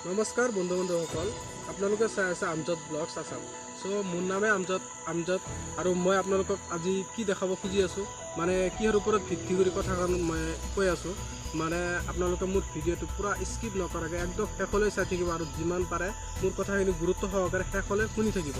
নমস্কাৰ বন্ধু বান্ধৱসকল, আপোনালোকে চাই আছে আমজদ ব্লগছ আছাম। চ' মোৰ নামে আমজদ আমজদ আৰু মই আপোনালোকক আজি কি দেখাব খুজি আছোঁ, মানে কিহৰ ওপৰত ভিত্তি কৰি কথাখন মই কৈ আছোঁ, মানে আপোনালোকে মোৰ ভিডিঅ'টো পূৰা স্কিপ নকৰাকৈ একদম শেষলৈ চাই থাকিব আৰু যিমান পাৰে মোৰ কথাখিনি গুৰুত্ব সহকাৰে শেষলৈ শুনি থাকিব।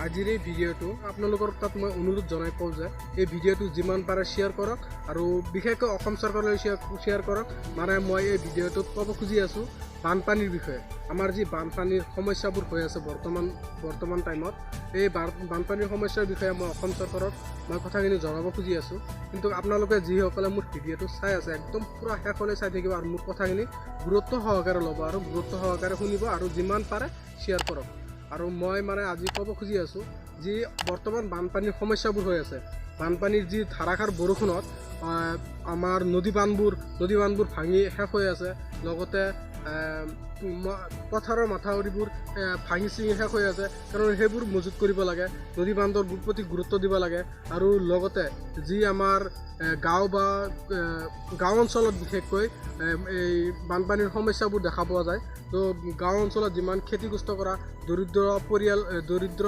আজিৰ এই ভিডিঅ'টো আপোনালোকৰ তাত মই অনুৰোধ জনাই কওঁ যে এই ভিডিঅ'টো যিমান পাৰে শ্বেয়াৰ কৰক আৰু বিশেষকৈ অসম চৰকাৰলৈ শ্বেয়াৰ কৰক। মানে মই এই ভিডিঅ'টোত ক'ব খুজি আছোঁ বানপানীৰ বিষয়ে। আমাৰ যি বানপানীৰ সমস্যাবোৰ হৈ আছে বৰ্তমান টাইমত, এই বানপানীৰ সমস্যাৰ বিষয়ে মই অসম চৰকাৰক মই কথাখিনি জনাব খুজি আছোঁ। কিন্তু আপোনালোকে যিসকলে মোৰ ভিডিঅ'টো চাই আছে একদম পূৰা শেষলৈ চাই থাকিব আৰু মোৰ কথাখিনি গুৰুত্ব সহকাৰে ল'ব আৰু গুৰুত্ব সহকাৰে শুনিব আৰু যিমান পাৰে শ্বেয়াৰ কৰক। আৰু মই মানে আজি ক'ব খুজি আছোঁ যি বৰ্তমান বানপানীৰ সমস্যাবোৰ হৈ আছে, বানপানীৰ যি ধাৰাসাৰ বৰষুণত আমাৰ নদী বান্ধবোৰ ভাঙি শেষ হৈ আছে, লগতে পথাৰৰ মাথাউৰিবোৰ ভাঙি চিঙি শেষ হৈ আছে। কাৰণ সেইবোৰ মজুত কৰিব লাগে, নদী বান্ধৰ প্ৰতি গুৰুত্ব দিব লাগে। আৰু লগতে যি আমাৰ গাঁও বা গাঁও অঞ্চলত বিশেষকৈ এই বানপানীৰ সমস্যাবোৰ দেখা পোৱা যায়। তো গাঁও অঞ্চলত যিমান খেতিগ্ৰস্ত কৰা দৰিদ্ৰ পৰিয়াল, দৰিদ্ৰ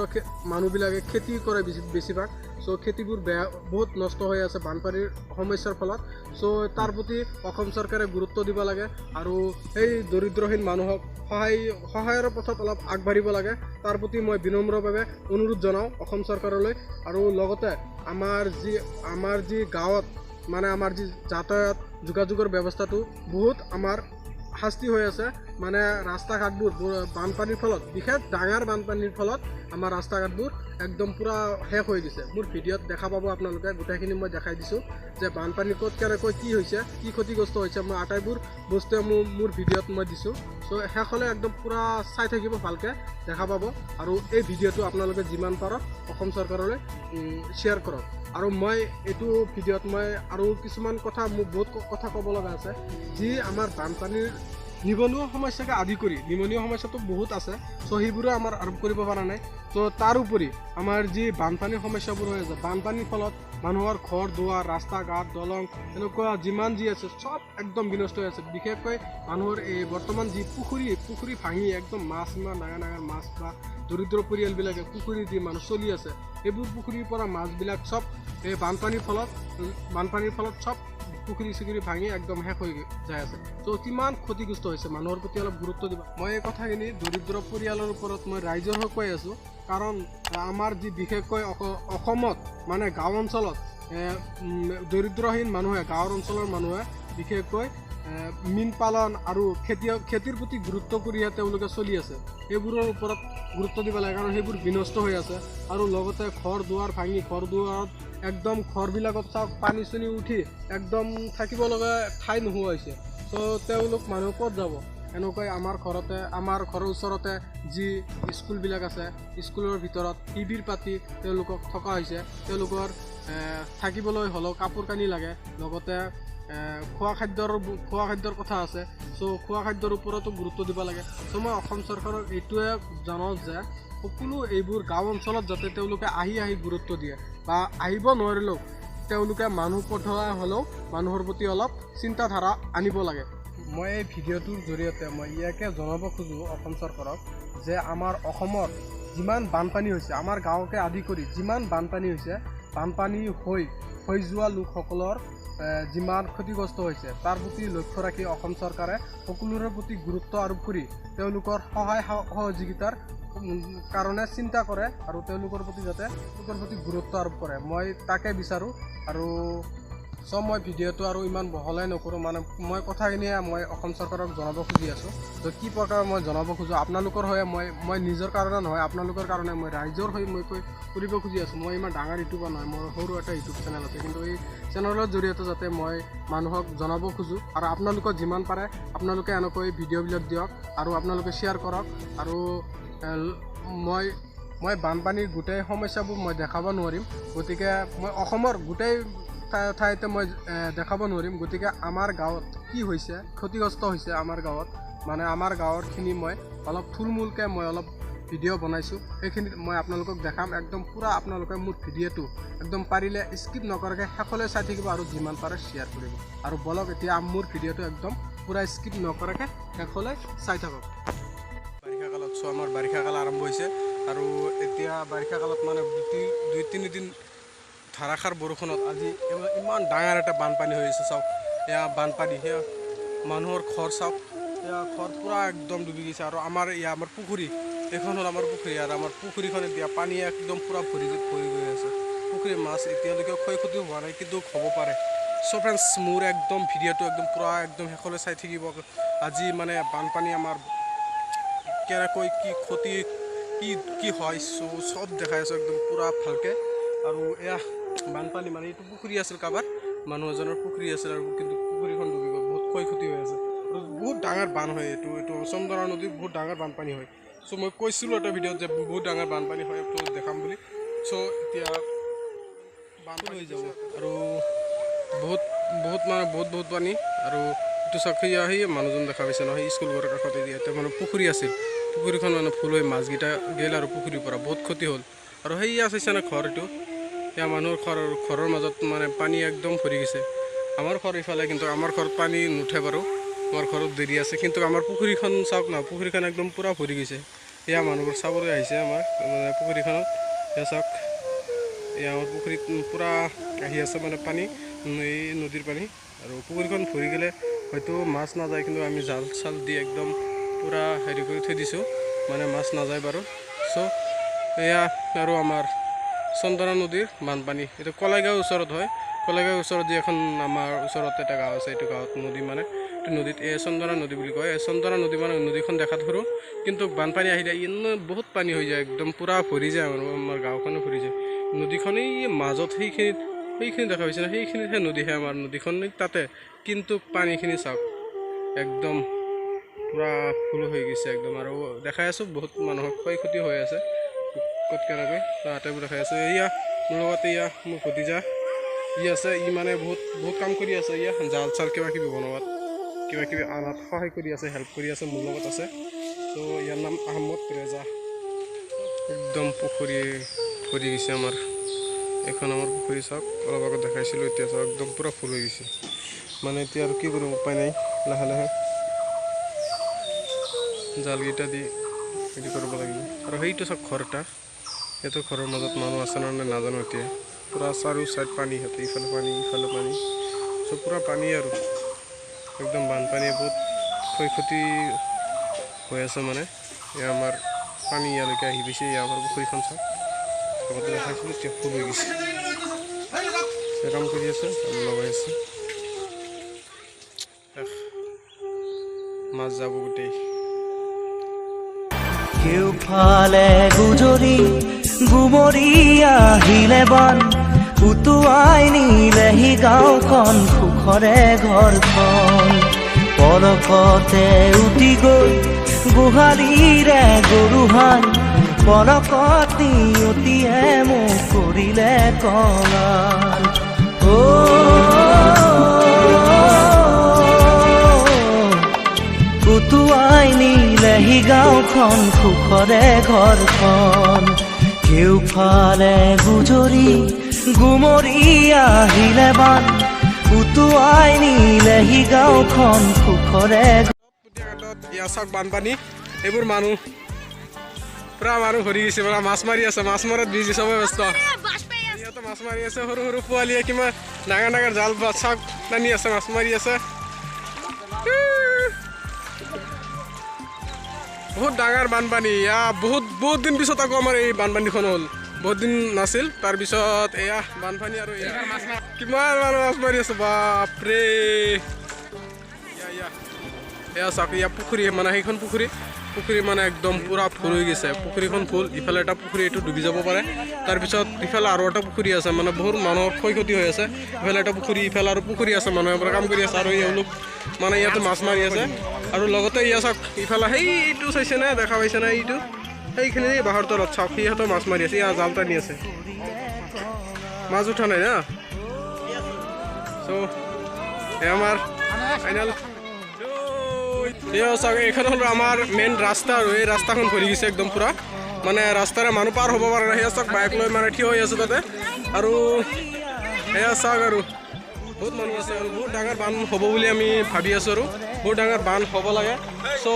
মানুহবিলাকে খেতি কৰে বেছিভাগ। চ' খেতিবোৰ বেয়া বহুত নষ্ট হৈ আছে বানপানীৰ সমস্যাৰ ফলত। চ' তাৰ প্ৰতি অসম চৰকাৰে গুৰুত্ব দিব লাগে আৰু সেই দৰিদ্ৰহীন মানুহক সহায়ৰ পথত অলপ আগবাঢ়িব লাগে। তাৰ প্ৰতি মই বিনম্ৰভাৱে অনুৰোধ জনাওঁ অসম চৰকাৰলৈ। আৰু লগতে আমাৰ যি গাঁৱত মানে আমাৰ যি যাতায়াত যোগাযোগৰ ব্যৱস্থাটো বহুত আমাৰ শাস্তি হৈ আছে। মানে ৰাস্তা ঘাটবোৰ বানপানীৰ ফলত, বিশেষ ডাঙৰ বানপানীৰ ফলত আমাৰ ৰাস্তা ঘাটবোৰ একদম পূৰা শেষ হৈ গৈছে। মোৰ ভিডিঅ'ত দেখা পাব আপোনালোকে, গোটেইখিনি মই দেখাই দিছোঁ যে বানপানী ক'ত কেনেকৈ কি হৈছে, কি ক্ষতিগ্ৰস্ত হৈছে, মই আটাইবোৰ বস্তুৱে মোৰ ভিডিঅ'ত মই দিছোঁ। চ' শেষলৈ একদম পূৰা চাই থাকিব, ভালকৈ দেখা পাব। আৰু এই ভিডিঅ'টো আপোনালোকে যিমান পাৰক অসম চৰকাৰলৈ শ্বেয়াৰ কৰক। আৰু মই এইটো ভিডিঅ'ত মই আৰু কিছুমান কথা, মোক বহুত কথা ক'ব লগা আছে। যি আমাৰ বানপানীৰ নিবনুৱা সমস্যাকে আদি কৰি, নিবনুৱা সমস্যাটো বহুত আছে, চ' সেইবোৰো আমাৰ আৰোপ কৰিব পৰা নাই। ত' তাৰ উপৰি আমাৰ যি বানপানীৰ সমস্যাবোৰ হৈ আছে, বানপানীৰ ফলত মানুহৰ ঘৰ দুৱাৰ, ৰাস্তা ঘাট, দলং, এনেকুৱা যিমান যি আছে চব একদম বিনষ্ট হৈ আছে। বিশেষকৈ মানুহৰ এই বৰ্তমান যি পুখুৰী ভাঙি একদম মাছ, ইমান ডাঙৰ ডাঙৰ মাছ বা দৰিদ্ৰ পৰিয়ালবিলাকে পুখুৰী দি মানুহ চলি আছে, এইবোৰ পুখুৰীৰ পৰা মাছবিলাক চব এই বানপানীৰ ফলত চব পুখুৰী চুখুৰী ভাঙি একদম শেষ হৈ যাই আছে। ত' কিমান ক্ষতিগ্ৰস্ত হৈছে, মানুহৰ প্ৰতি অলপ গুৰুত্ব দিব। মই এই কথাখিনি দৰিদ্ৰ পৰিয়ালৰ ওপৰত মই ৰাইজৰ হৈ কৈ আছোঁ, কাৰণ আমাৰ যি বিশেষকৈ অসমত মানে গাঁও অঞ্চলত দৰিদ্ৰহীন মানুহে, গাঁৱৰ অঞ্চলৰ মানুহে বিশেষকৈ মীন পালন আৰু খেতিৰ প্ৰতি গুৰুত্ব কৰিহে তেওঁলোকে চলি আছে। সেইবোৰৰ ওপৰত গুৰুত্ব দিব লাগে, কাৰণ সেইবোৰ বিনষ্ট হৈ আছে। আৰু লগতে ঘৰ দুৱাৰ ভাঙি, ঘৰ দুৱাৰত একদম ঘৰবিলাকত চাওক পানী চানী উঠি একদম থাকিব লগা ঠাই নোহোৱা হৈছে। চ' তেওঁলোক মানুহ ক'ত যাব? এনেকৈ আমাৰ ঘৰতে, আমাৰ ঘৰৰ ওচৰতে যি স্কুলবিলাক আছে, স্কুলৰ ভিতৰত শিবিৰ পাতি তেওঁলোকক থকা হৈছে। তেওঁলোকৰ থাকিবলৈ হ'লেও কাপোৰ কানি লাগে, লগতে খোৱা খাদ্যৰ কথা আছে। চ' খোৱা খাদ্যৰ ওপৰতো গুৰুত্ব দিব লাগে। চ' মই অসম চৰকাৰক এইটোৱে জনাওঁ যে সকলো এইবোৰ গাঁও অঞ্চলত যাতে তেওঁলোকে আহি আহি গুৰুত্ব দিয়ে, বা আহিব নোৱাৰিলেও তেওঁলোকে মানুহ পঠোৱা হ'লেও মানুহৰ প্ৰতি অলপ চিন্তাধাৰা আনিব লাগে। মই এই ভিডিঅ'টোৰ জৰিয়তে মই ইয়াকে জনাব খোজোঁ অসম চৰকাৰক যে আমাৰ অসমত যিমান বানপানী হৈছে, আমাৰ গাঁৱকে আদি কৰি যিমান বানপানী হৈছে, বানপানী হৈ হৈ যোৱা লোকসকলৰ যিমান ক্ষতিগ্ৰস্ত হৈছে, তাৰ প্ৰতি লক্ষ্য ৰাখি অসম চৰকাৰে সকলোৰে প্ৰতি গুৰুত্ব আৰোপ কৰি তেওঁলোকৰ সহায় সহযোগিতাৰ কাৰণে চিন্তা কৰে আৰু তেওঁলোকৰ প্ৰতি যাতে তেওঁলোকৰ প্ৰতি গুৰুত্ব আৰোপ কৰে, মই তাকে বিচাৰোঁ। আৰু চ' মই ভিডিঅ'টো আৰু ইমান বহলাই নকৰোঁ, মানে মই কথাখিনিয়ে মই অসম চৰকাৰক জনাব খুজি আছোঁ। ত' কি প্ৰকাৰ মই জনাব খোজোঁ আপোনালোকৰ হৈ, মই নিজৰ কাৰণে নহয়, আপোনালোকৰ কাৰণে, মই ৰাইজৰ হৈ মই কৈ কৰিব খুজি আছোঁ। মই ইমান ডাঙৰ ইউটিউবাৰ নহয়, মোৰ সৰু এটা ইউটিউব চেনেল আছে, কিন্তু এই চেনেলৰ জৰিয়তে যাতে মই মানুহক জনাব খোজোঁ। আৰু আপোনালোকক যিমান পাৰে আপোনালোকে এনেকৈ ভিডিঅ'বিলাক দিয়ক আৰু আপোনালোকে শ্বেয়াৰ কৰক। আৰু মই বানপানীৰ গোটেই সমস্যাবোৰ মই দেখাব নোৱাৰিম, গতিকে মই অসমৰ গোটেই ঠাইতে মই দেখাব নোৱাৰিম। গতিকে আমাৰ গাঁৱত কি হৈছে, ক্ষতিগ্ৰস্ত হৈছে আমাৰ গাঁৱত, মানে আমাৰ গাঁৱৰখিনি মই অলপ থুলমূলকৈ মই অলপ ভিডিঅ' বনাইছোঁ, সেইখিনি মই আপোনালোকক দেখাম। একদম পূৰা আপোনালোকে মোৰ ভিডিঅ'টো একদম পাৰিলে স্কিপ নকৰাকৈ শেষলৈ চাই থাকিব আৰু যিমান পাৰে শ্বেয়াৰ কৰিব। আৰু বলক এতিয়া মোৰ ভিডিঅ'টো একদম পূৰা স্কিপ নকৰাকৈ শেষলৈ চাই থাকক। চ' আমাৰ বাৰিষা কাল আৰম্ভ হৈছে আৰু এতিয়া বাৰিষা কালত মানে দুই তিনিদিন ধাৰাসাৰ বৰষুণত আজি ইমান ডাঙৰ এটা বানপানী হৈ আছে। চাওক, এয়া বানপানী, সেয়া মানুহৰ ঘৰ চাওক, এয়া ঘৰ পূৰা একদম ডুবি গৈছে। আৰু আমাৰ এয়া আমাৰ পুখুৰী, এইখন হ'ল আমাৰ পুখুৰী আৰু আমাৰ পুখুৰীখন এতিয়া পানী একদম পূৰা ভৰি ভৰি গৈ আছে। পুখুৰীৰ মাছ এতিয়ালৈকে ক্ষয় ক্ষতি হোৱা নাই, কিন্তু হ'ব পাৰে। চ' ফ্ৰেণ্ডছ, মোৰ একদম ভিডিঅ'টো একদম পূৰা একদম শেষলৈ চাই থাকিব। আজি মানে বানপানী আমাৰ কেনেকৈ কি ক্ষতি কি কি হয় চ' চব দেখাই আছোঁ একদম পূৰা ভালকৈ। আৰু এয়া বানপানী মানে এইটো পুখুৰী আছিল, কাৰোবাৰ মানুহ এজনৰ পুখুৰী আছিল আৰু কিন্তু পুখুৰীখন ডুবি গ'ল, বহুত ক্ষয় ক্ষতি হৈ আছে আৰু বহুত ডাঙৰ বান হয় এইটো। এইটো চন্দনা নদীৰ বহুত ডাঙৰ বানপানী হয়। চ' মই কৈছিলোঁ এটা ভিডিঅ'ত যে বহুত ডাঙৰ বানপানী হয়, তো দেখাম বুলি। চ' এতিয়া বানপানী হৈ যাব আৰু বহুত বহুত মানে বহুত বহুত পানী। আৰু এইটো চাওক, সেয়া সেই মানুহজন দেখা পাইছে নহয়, স্কুল ঘৰৰ কাষত ইয়াতে মানে পুখুৰী আছিল, পুখুৰীখন মানে ফুল হৈ মাছকেইটা গ'ল আৰু পুখুৰীৰ পৰা বহুত ক্ষতি হ'ল। আৰু সেয়া চাইছে না ঘৰ, এইটো এয়া মানুহৰ ঘৰ, ঘৰৰ মাজত মানে পানী একদম ভৰি গৈছে। আমাৰ ঘৰ ইফালে, কিন্তু আমাৰ ঘৰত পানী নুঠে বাৰু, আমাৰ ঘৰত দেৰি আছে। কিন্তু আমাৰ পুখুৰীখন চাওক না, পুখুৰীখন একদম পূৰা ভৰি গৈছে। এয়া মানুহবোৰ চাবলৈ আহিছে আমাৰ মানে পুখুৰীখনত। এয়া চাওক, এয়া আমাৰ পুখুৰীত পূৰা আহি আছে মানে পানী, এই নদীৰ পানী। আৰু পুখুৰীখন ভৰি গ'লে হয়তো মাছ নাযায়, কিন্তু আমি জাল চাল দি একদম পূৰা হেৰি কৰি থৈ দিছোঁ, মানে মাছ নাযায় বাৰু। চ' এয়া আৰু আমাৰ চন্দনা নদীৰ বানপানী, এইটো কলাইগাঁৱৰ ওচৰত হয়। কলাইগাঁৱৰ ওচৰত যি এখন আমাৰ ওচৰত এটা গাঁও আছে, এইটো গাঁৱত নদী মানে এইটো নদীত এই চন্দনা নদী বুলি কয়। এই চন্দনা নদী মানে নদীখন দেখাত সৰু, কিন্তু বানপানী আহিলে ইমান বহুত পানী হৈ যায়, একদম পূৰা ভৰি যায়, আমাৰ গাঁওখনো ভৰি যায়। নদীখনেই মাজত সেইখিনিত সেইখিনি দেখা পাইছে না, সেইখিনিতহে নদীহে আমাৰ নদীখন তাতে, কিন্তু পানীখিনি চাওক একদম পূৰা ফুল হৈ গৈছে একদম। আৰু দেখাই আছোঁ বহুত মানুহৰ ক্ষয় ক্ষতি হৈ আছে ক'ত কেনেকৈ তাতে দেখাই আছোঁ। এয়া মোৰ লগতে এয়া মোৰ ভতিজা ই আছে, ই মানে বহুত বহুত কাম কৰি আছে, ইয়া জাল চাল কিবা কিবি বনোৱাত কিবা কিবি আনাত সহায় কৰি আছে, হেল্প কৰি আছে, মোৰ লগত আছে। চ' ইয়াৰ নাম আহমদ ৰেজা। একদম পুখুৰী ভৰি গৈছে আমাৰ, এইখন আমাৰ পুখুৰী চাওক, অলপ আগত দেখাইছিলোঁ, এতিয়া চাওক একদম পূৰা ফুল হৈ গৈছে। মানে এতিয়া আৰু কি কৰিম, উপায় নাই, লাহে লাহে জালকেইটা দি হেৰি কৰিব লাগিব। আৰু সেইটো চাওক ঘৰ এটা, সেইটো ঘৰৰ মাজত মানুহ আছে নে নাই নাজানো। এতিয়া পূৰা চাৰিও চাইড পানী, সিহঁতে ইফালে পানী ইফালে পানী, চব পূৰা পানী আৰু একদম বানপানীয়ে বহুত ক্ষয় ক্ষতি হৈ আছে। মানে এয়া আমাৰ পানী ইয়ালৈকে আহি গৈছে। এয়া আমাৰ পুখুৰীখন চাওক, আগতে দেখাইছিলোঁ, এতিয়া ফুল হৈ গৈছে। কাম কৰি আছে, কাম লগাই আছে, মাছ যাব গোটেই। কেউফালে গুজৰি গুমৰি আহিলে বান, উটুৱাই নিলেহি গাঁওখন, সুখৰে ঘৰখন। পলকতে উটি গৈ গোহালিৰে গৰুহাল, পলকত নিয়তিয়ে মোক কৰিলে কঙাল। অ' উটুৱাই নিলেহি গাঁওখন, সুখৰে ঘৰখন। কেউফালে গুজৰি গুমৰি আহিলে বান, উটুৱাই নিলেহি গাঁওখন, সুখৰে এয়া চাওক বানপানী, এইবোৰ মানুহ পূৰা মানুহ ভৰি গৈছে, পুৰা মাছ মাৰি আছে, মাছ মৰাত বিজি, চবে ব্যস্ত। ইয়াতে মাছ মাৰি আছে, সৰু সৰু পোৱালীয়ে কিমান ডাঙৰ ডাঙৰ জাল চাওক টানি আছে, মাছ মাৰি আছে। বহুত ডাঙৰ বানপানী, এয়া বহুত বহুত দিন পিছত আকৌ আমাৰ এই বানপানীখন হ'ল, বহুত দিন নাছিল। তাৰপিছত এয়া বানপানী আৰু এয়া কিমান মানুহ মাছ মাৰি আছে, বাপৰে। এয়া চাওক, এয়া পুখুৰী, মানে সেইখন পুখুৰী, পুখুৰী মানে একদম পূৰা ফুল হৈ গৈছে, পুখুৰীখন ফুল। ইফালে এটা পুখুৰী, এইটো ডুবি যাব পাৰে। তাৰপিছত ইফালে আৰু এটা পুখুৰী আছে, মানে বহুত মানুহৰ ক্ষয় ক্ষতি হৈ আছে। ইফালে এটা পুখুৰী, ইফালে আৰু পুখুৰী আছে, মানুহে পৰা কাম কৰি আছে। আৰু এওঁলোক মানে ইয়াতে মাছ মাৰি আছে। আৰু লগতে ইয়া চাওক, ইফালে সেইটো চাইছে নে, দেখা পাইছে নে, এইটো সেইখিনি বাঁহৰ তলত চাওক, সিহঁতেও মাছ মাৰি আছে, ইয়াৰ জাল টানি আছে, মাছ উঠা নাই না। চ' এই আমাৰ ফাইনেল এয়া চাওক, এইখন হ'ল আমাৰ মেইন ৰাস্তা আৰু এই ৰাস্তাখন ভৰি গৈছে একদম পূৰা, মানে ৰাস্তাৰে মানুহ পাৰ হ'ব পৰা নাই। সেয়া চাওক, বাইক লৈ মানে থিয় হৈ আছে তাতে। আৰু এয়া চাওক, আৰু বহুত মানুহ আছে আৰু বহুত ডাঙৰ বান হ'ব বুলি আমি ভাবি আছোঁ আৰু বহুত ডাঙৰ বান হ'ব লাগে। চ'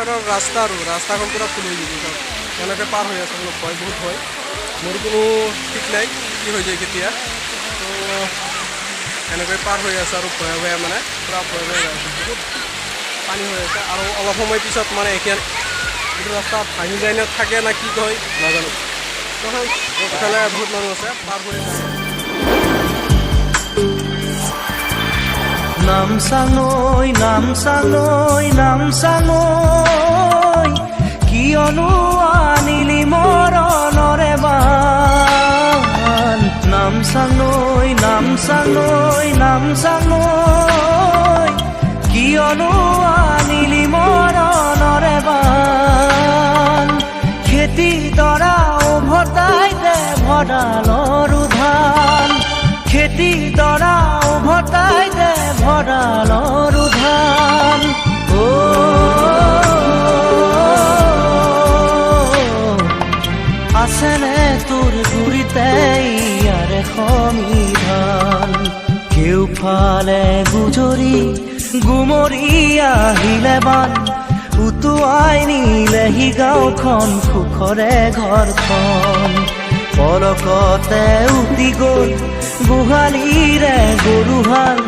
এইখনৰ ৰাস্তা আৰু ৰাস্তাখন পূৰা ফুল হৈ গৈছে। চব এনেকৈ পাৰ হৈ আছে। অলপ ভয়, বহুত ভয় মোৰ। কোনো ঠিক নাই কি হৈ যায় কেতিয়া। তো এনেকৈ পাৰ হৈ আছে আৰু ভয়ে ভয়ে, মানে পূৰা ভয়ে ভয়ে যাই আছে। বহুত পানী হৈ আছে আৰু অলপ সময় পিছত মানে এতিয়া এইটো ৰাস্তা ভাঙি যায় নে থাকে না কি কয় নাজানো। তো ইফালে বহুত মানুহ আছে, পাৰ হৈ আছে। নামচাঙৈ, নামচাঙৈ, নামচাঙৈ, কিয়নো আনিলি মৰণৰে বান? নামচাঙৈ, নামচাঙৈ, নামচাঙৈ, কিয়নো আনিলি মৰণৰে বান? খেতি দৰা উভতাই দে ভঁৰালৰ ধান, খেতি দৰা উভতাই দে ভঁৰালৰ ধান। অ, আছেনে তোৰ গুৰিতে ইয়াৰে সমিধান? কেউফালে গুজৰি গুমৰি আহিলে বান, উটুৱাই নিলেহি গাঁওখন, সুখৰে ঘৰখন। পলকতে উটি গ'ল গোহালিৰে গৰুহাল,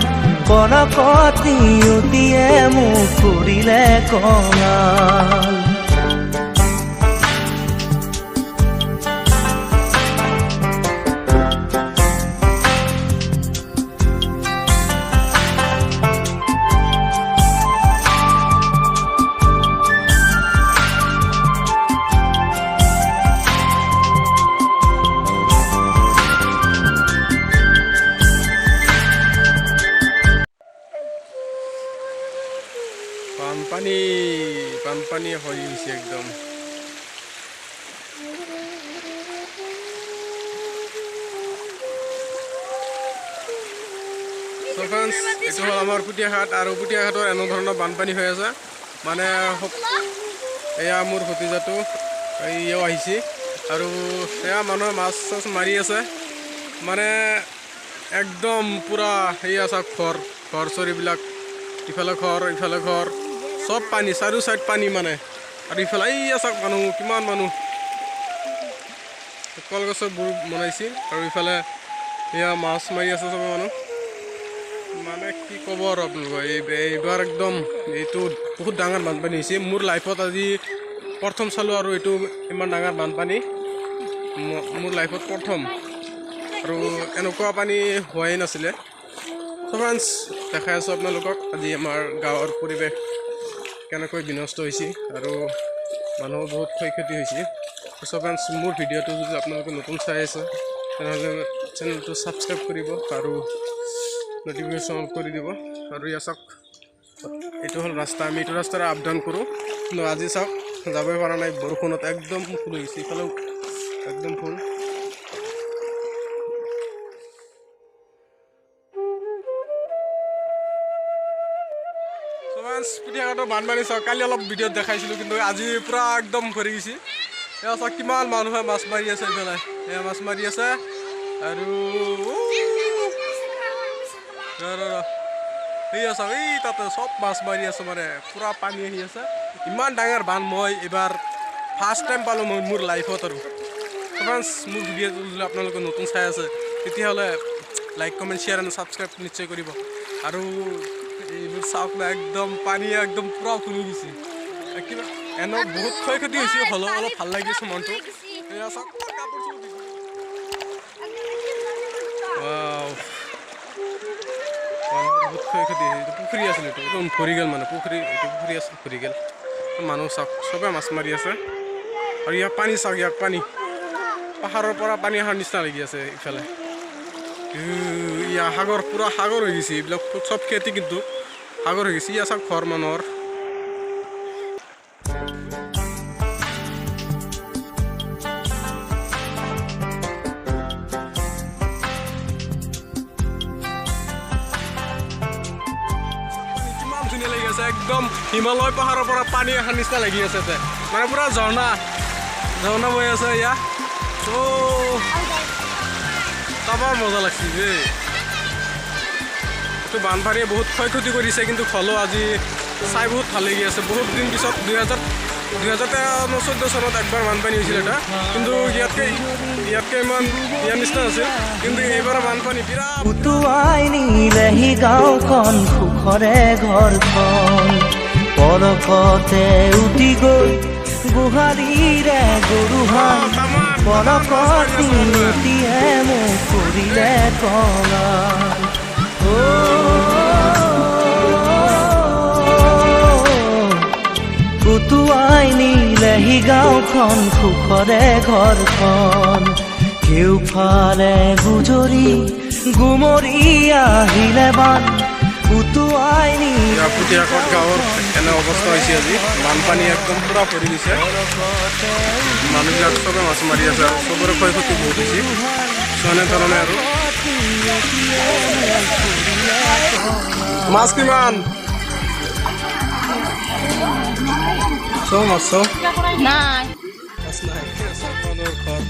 কনকত নিয়তিয়ে মোক কৰিলে কঙাল। বানপানী, বানপানী হৈ গৈছে একদম। চ' ফ্ৰেণ্ডছ, এইটো হ'ল আমাৰ পুটীয়াঘাট আৰু পুটীয়াঘাটৰ এনেধৰণৰ বানপানী হৈ আছে। মানে এয়া মোৰ ভতিজাটো, ইও আহিছে আৰু এয়া মানুহে মাছ চাছ মাৰি আছে। মানে একদম পূৰা সেয়া চাওক, ঘৰ ঘৰ চৰ এইবিলাক, ইফালে ঘৰ, ইফালে ঘৰ, চব পানী, চাৰিও চাইড পানী মানে। আৰু ইফালে এইয়া চাওক মানুহ, কিমান মানুহ, কলগছৰ বোৰ বনাইছে আৰু ইফালে এয়া মাছ মাৰি আছে চবে মানুহ। মানে কি ক'ব আৰু আপোনালোকৰ, এইবাৰ একদম এইটো বহুত ডাঙৰ বানপানী হৈছে। মোৰ লাইফত আজি প্ৰথম চালোঁ আৰু এইটো ইমান ডাঙৰ বানপানী মোৰ লাইফত প্ৰথম আৰু এনেকুৱা পানী হোৱাই নাছিলে। চ' ফ্ৰেণ্ডছ, দেখাই আছোঁ আপোনালোকক আজি আমাৰ গাঁৱৰ পৰিৱেশ কেনেকৈ বিনষ্ট হৈছে আৰু মানুহৰ বহুত ক্ষয় ক্ষতি হৈছে। চ' ফ্ৰেণ্ডছ, মোৰ ভিডিঅ'টো যদি আপোনালোকে নতুন চাই আছে, তেনেহ'লে চেনেলটো ছাবস্ক্ৰাইব কৰিব আৰু নটিফিকেশ্যন অন কৰি দিব। আৰু ইয়াত চাওক, এইটো হ'ল ৰাস্তা। আমি এইটো ৰাস্তাৰে আপ ডাউন কৰোঁ, কিন্তু আজি চাওক যাবই পৰা নাই, বৰষুণত একদম ফুল হৈ গৈছে। ইফালেও একদম ফুল। পুটীয়াঘাটৰ বানপানী চাওক, কালি অলপ ভিডিঅ'ত দেখাইছিলোঁ, কিন্তু আজি পূৰা একদম ভৰি গৈছে। এয়া চাওক, কিমান মানুহে মাছ মাৰি আছে এইফালে, এয়া মাছ মাৰি আছে। আৰু ৰ ৰ ৰ, এইয়া চাওক, এই তাতে চব মাছ মাৰি আছে। মানে পূৰা পানী আহি আছে। ইমান ডাঙৰ বান মই এইবাৰ ফাৰ্ষ্ট টাইম পালোঁ মই মোৰ লাইফত। আৰু ফ্ৰেণ্ডছ, মোৰ ভিডিঅ'টো যদি আপোনালোকে নতুন চাই আছে, তেতিয়াহ'লে like, comment, share and subscribe নিশ্চয় কৰিব। আৰু এইবোৰ চাওক না, একদম পানী একদম পূৰা ফুলি গৈছে। কিবা এনে বহুত ক্ষয় ক্ষতি হৈছে, হ'লেও অলপ ভাল লাগিছে মনটো। এয়া চাওক, কাপোৰ চাপোৰ দিছে। Wow. মানুহৰ বহুত ক্ষয় ক্ষতি হৈছে। এইটো পুখুৰী আছিল, এইটো একদম ভৰি গ'ল। মানে পুখুৰী, এইটো পুখুৰী আছিল, ভৰি গ'ল। মানুহ চাওক, চবে মাছ মাৰি আছে। আৰু ইয়াক পানী চাওক, ইয়াক পানী পাহাৰৰ পৰা পানী অহাৰ নিচিনা লাগি আছে। ইফালে ইয়া সাগৰ, পূৰা সাগৰ হৈ গৈছে। এইবিলাক চব খেতি কিন্তু সাগৰ হৈ গৈছে। ইয়া চাওক ঘৰ মানুহৰ। কিমান ধুনীয়া লাগি আছে, একদম হিমালয় পাহাৰৰ পৰা পানী অহাৰ নিচিনা লাগি আছে ইয়াতে। মানে পুৰা ঝৰ্ণা ঝৰ্ণা বৈ আছে ইয়া। ত' তামাম মজা লাগছে দেই। এইটো বানপানীয়ে বহুত ক্ষয় ক্ষতি কৰিছে, কিন্তু হ'লেও আজি চাই বহুত ভাল লাগি আছে। বহুত দিন পিছত 2014 চনত একবাৰ বানপানী হৈছিল এটা, কিন্তু ইয়াতকৈ ইমান ইয়াৰ নিচিনা নাছিল। কিন্তু এইবাৰ বানপানী বিৰাট। উটুৱাই নিলেহি গাঁওখন, সুখৰে ঘৰখন। পলকতে উটি গৈ গোহালিৰে গৰুহাল। পলকত নিয়তিয়ে মোক কৰিলে কঙাল। অ', উটুৱাই নিলেহি গাঁওখন, সুখৰে ঘৰখন। কেউফালে গুজৰি গুমৰি আহিলে বান, উটুৱাই নিলে পুথিসাগৰ গাঁৱৰ এনে অৱস্থা হৈছে আজি। বানপানী একদম পূৰা ভৰি গৈছে। মানুহবিলাক চবে মাছ মাৰি আছে আৰু চবৰে ক্ষয় ক্ষতি বহুত হৈছে। চ' এনেধৰণে। আৰু মাছ কিমান? চ' মাছ চ' নাই। মাছ নাই। মানুহৰ ঘৰ।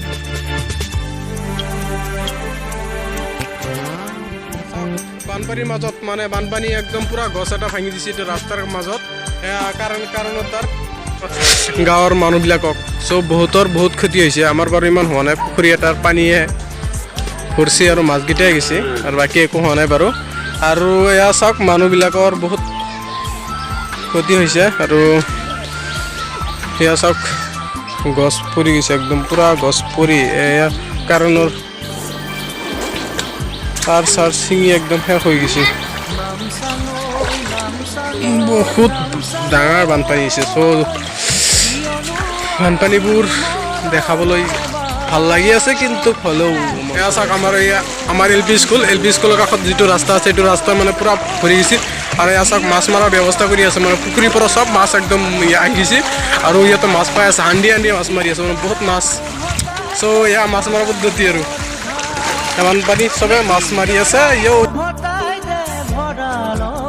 বানপানীৰ মাজত, মানে বানপানী একদম পুৰা গছ এটা ভাঙি দিছে এইটো ৰাস্তাৰ মাজত। এয়া কাৰণত তাৰ গাঁৱৰ মানুহবিলাকক চব বহুতৰ বহুত ক্ষতি হৈছে। আমাৰ বাৰু ইমান হোৱা নাই। পুখুৰী এটাৰ পানীয়ে ভৰছে আৰু মাছকেইটাই গৈছে আৰু বাকী একো হোৱা নাই বাৰু। আৰু এয়া চাওক, মানুহবিলাকৰ বহুত ক্ষতি হৈছে। আৰু এয়া চাওক, গছ পৰি গৈছে, একদম পুৰা গছ পৰি এয়া কাৰণৰ তাৰ চাৰ ছিঙি একদম শেষ হৈ গৈছে। বহুত ডাঙৰ বানপানী হৈছে। চ' বানপানীবোৰ দেখাবলৈ ভাল লাগি আছে, কিন্তু হ'লেও এয়া চাওক, আমাৰ এয়া আমাৰ L P school, L P স্কুলৰ কাষত যিটো ৰাস্তা আছে, সেইটো ৰাস্তা মানে পূৰা ভৰি গৈছে। আৰু এয়া চাওক, মাছ মৰাৰ ব্যৱস্থা কৰি আছে। মানে পুখুৰীৰ পৰা চব মাছ একদম আহি গৈছে আৰু ইয়াতে মাছ পাই আছে। হান্দি হান্দি মাছ মাৰি আছে, মানে বহুত মাছ। চ' এয়া মাছ মৰা পদ্ধতি। আৰু বানপানী চবে মাছ মাৰি আছে। ইয়ো। ভটাই দে ভঁৰালৰ